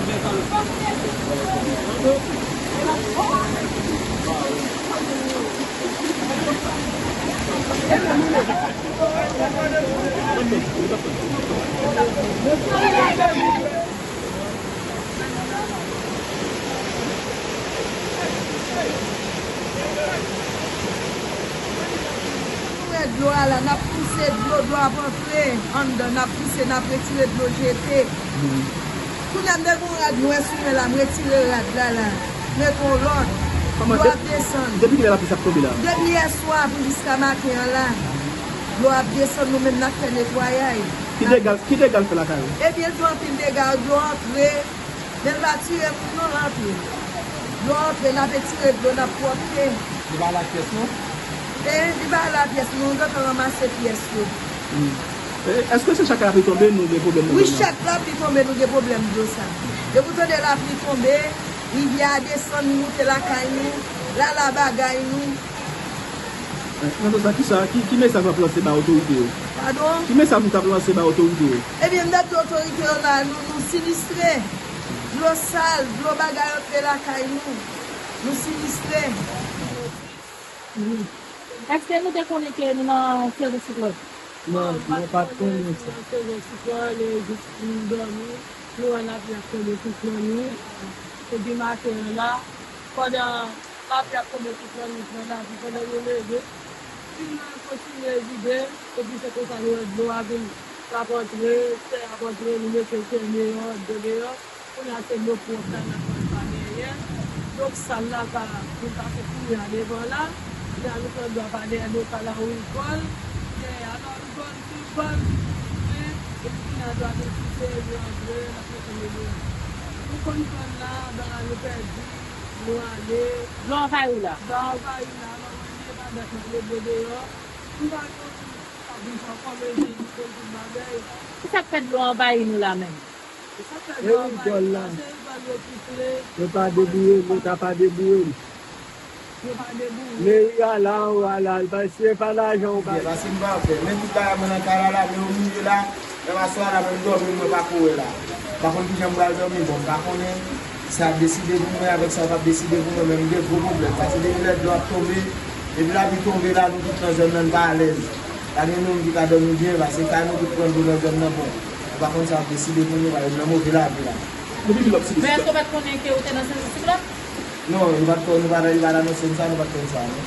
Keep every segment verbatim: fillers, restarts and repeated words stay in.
Nou wè dlo a la, n ap pouse dlo, dlo ap antre anndan, n ap pouse, n ap retire dlo jete. Kounye a, m te gen yon rad nwè sou mwen la, m retire rad la, la. M mete yon lòt. Dlo ap desann. Depi kilè lapli sa ap tonbe la? Depi yèswa pou jiska maten an la. Dlo ap desann, nou menm n ap fè netwayay. Ki dega, ki dega l fè lakay ou? Ebyen, l fè anpil dega, dlo antre. Men l pa tire moun non, l antre. Dlo antre, n ap retire dlo, n ap pwòpte. Li pa lak pyès non? E, li pa lak pyès, nou gentan ranmase pyès yo. Hmm. E, èske se chak lapli tonbe nou gen pwoblèm nan zòn nan? Wi, chak lapli tonbe nou gen pwoblèm dlo sa. Depi w tande lapli tonbe, rivyè a desann, li moute lakay nou, lala bagay nou. Nan sans sa, kisa, ki, ki mesaj w ap lanse ba otorite yo? Padon? Ki mesaj ou t ap lanse ba otorite yo? Ebyen, m t ap di otorite yo la, nou, nou sinistre. Dlo sal, dlo bagay antre lakay nou. Nou sinistre. Èske nou te konnen ke nou nan sezon siklòn? Non, nou pa t konnen sa. Nan sezon siklòn, e jis nou dòmi, nou wè lapli ap tonbe, siklòn wi. Epi maten an la, pandan lapli ap tonbe, siklòn wi, pran lapli, pandan nou leve, pil la kontinye vide, epi se konsa nou wè dlo a vin, l ap antre, tè ap antre, nou mete tè deyò, dlo deyò. Kounye a se dlo pwòp la n ap pran pa dèyè. Dlo sal la pa vin pase kounye a devan la. Kounye a nou pran dlo a pa dèyè, dlo sal la rigòl. Dèyè a la rigòl, tout bòn, epi kounye a dlo a vin pouse, vin antre, n ap mete nou deyò. Nou konn pran la, bagay nou pèdi, nou ale. Dlo anvayi w la? Dlo anvayi w la, alò mwen menm avèk mwen, nou dlo deyò. Nou pa gen moun k ap vin fè kòmedi, nou konn tout bagay. Kisa k fè dlo anvayi nou la menm? E rigòl la. Yo pa deboure l, Leta pa deboure l. Meri a la, ou a la, l pa, si e pa lajan ou pa. Byen, paske m pa fè. Men tout bagay mwen nan kay la, la, men o milye la, menm aswè a la, menm dòmi, mwen pa ko wè la. M pa konn kijan m pral dòmi, bon, m pa konnen. Sa ap deside pou mwen, avèk sa yo p ap deside pou mwen, men m gen gwo pwoblèm. Paske depi lè dlo ap tonbe, depi lapli tonbe la, nou tout nan zòn nan, n pa alèz. Pa gen moun ki ka dòmi byen, paske kay nou tout pran dlo nan zòn nan, bon. Nou pa konn sa ap deside pou nou, paske nou nan move lavi la. Depi kilè w ap sibi siklòn? Men èske w pa t konnen ke w te nan sezon siklòn? Non, nou pa t konn, nou pa t, li pa t anonse n sa, nou pa t konn sa, non.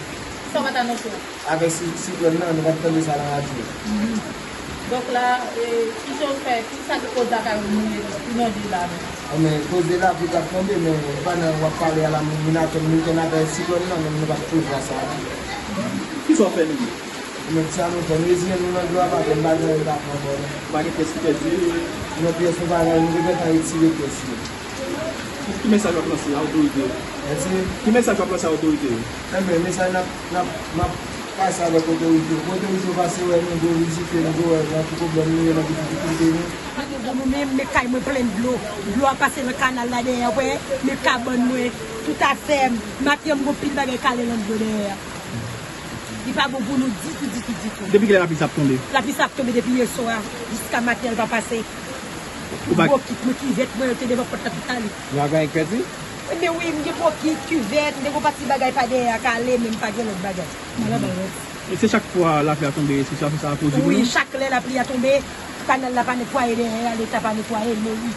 Sa w pa t anonse w? Avèk si-, siklòn nan, nou pa t tande sa nan radyo. Donk la, e, kijan w fè, kisa ki koz lakay ou nou ye inonde la menm? Anben, koz de lapli k ap tonbe, men pandan w ap pale a la, moun, moun atann, moun konn atè siklòn nan, men nou pa t prevwa sa. Kisa w fè menm? Men sa nou fè, nou reziyen nou nan dlo a, pa gen, pa gen anyen k ap pran kò nou. Pa gen pyès ki pèdi? Non, pyès nou pa gen, nou te gentan retire pyès yo. Ki, ki mesaj w ap lanse a otorite yo? Mèsi. Ki mesaj w ap lanse a otorite yo? Enben, mesaj n ap, n ap, m ap pase avèk otorite yo. Pou otorite yo pase wè nou, dlo vizite nou, dlo wè nan ki pwoblèm nou ye, nan ki difikilte nou. Pou nou menm, men kay mwen plen dlo. Dlo a pase nan kanal la dèyè, wè, men kabann mwen, tout afè m. Maten an, m gon pil bagay k ale nan dlo dèyè a. Li pa bon pou nou ditou, ditou, ditou. Depi kilè lapli sa ap tonbe? Lapli sa ap tonbe depi yèswa jiska maten an, l pa pase. Ou pa... Bokit mwen, kivèt mwen, yo te devan pòt la tout ale. Ou pa gen anyen k pèdi? Ebyen wi, m gen bokit, kivèt, m te gon pati bagay pa dèyè a k ale, men m pa gen lòt bagay. M al anba rans. E se chak fwa lapli a tonbe, sitiyasyon sa a pwodui pou nou? Wi, chak lè lapli a tonbe, kanal la pa netwaye dèyè a, Leta pa netwaye l, men wi.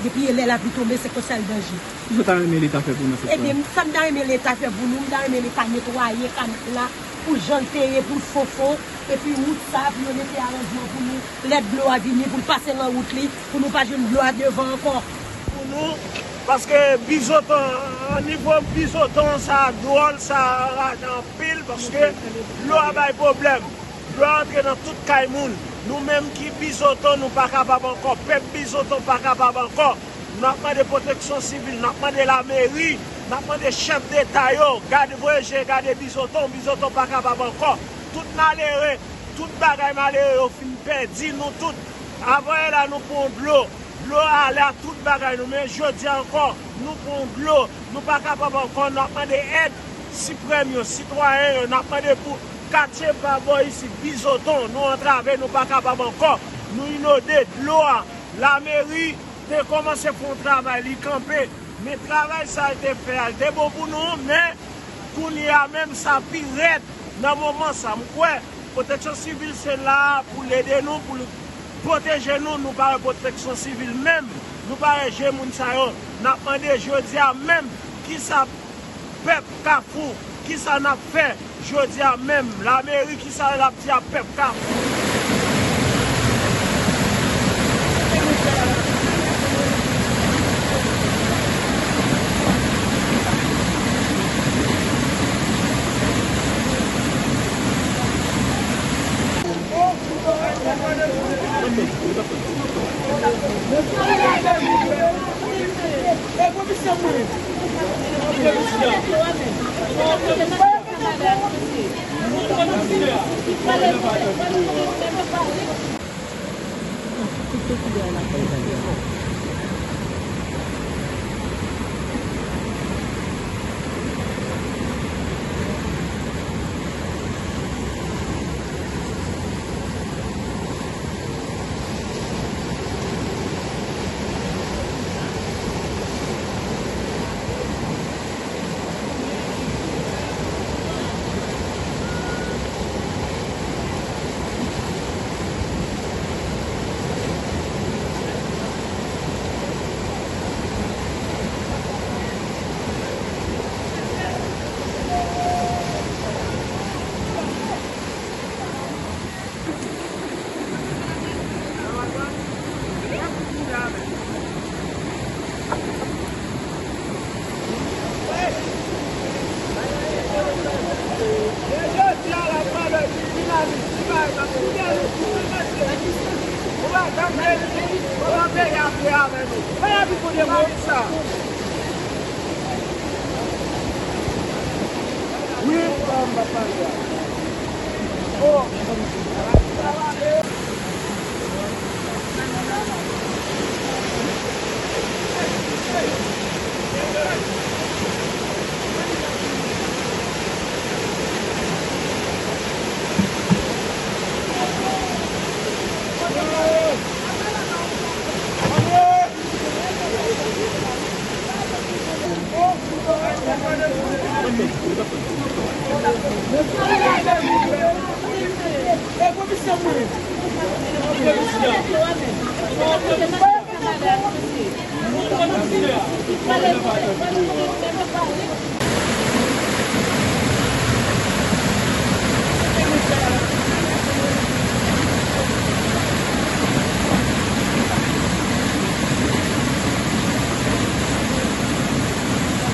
Depi lè lapli tonbe, se konsa l danje. Kisa w ta renmen Leta fè pou nou nan sèt sa? Ebyen, sa m ta renmen Leta fè pou nou, m ta renmen Leta netwaye kanal la pou jan l te ye, pou l fofo, epi wout sa, pou yo mete aranjman pou nou, lè dlo a vini, pou l pase nan wout li, pou nou pa jwenn dlo a devan ankò. Pou nou, paske Bizoton, nivo Bizoton sa dwòl, sa anraje anpil, paske dlo a bay pwoblèm. Dlo a antre nan tout kay moun. Nou menm ki Bizoton, nou pa kapab ankò. Pèp Bizoton pa kapab ankò. N ap mande pwoteksyon sivil, n ap mande lameri, n ap mande chèf deta yo, gade, voye je gade Bizoton, Bizoton pa kapab ankò. Tout malere, tout bagay malere yo fin pèdi, nou tout. Avan yè la, nou pran dlo. Dlo a ale ak tout bagay nou, men jodi a ankò, nou pran dlo, nou pa kapab ankò, n ap mande èd siprèm yo, sitwayen yo, n ap mande pou katye pa bò isit, Bizoton, nou antrave, nou pa kapab ankò, nou inonde, dlo a, lameri, Te kòmanse fè yon travay, li kanpe. Men travay sa l te fè a, l te bon pou nou, men kounye a menm sa pi rèd nan moman sa. M kwè Pwoteksyon Sivil se la pou l ede nou, pou l pwoteje nou. Nou pa wè Pwoteksyon Sivil menm, nou pa wè je moun sa yo. N ap mande jodi a menm, kisa pèp Kafou, kisa n ap fè jodi a menm? Lameri, kisa l ap di a pèp Kafou?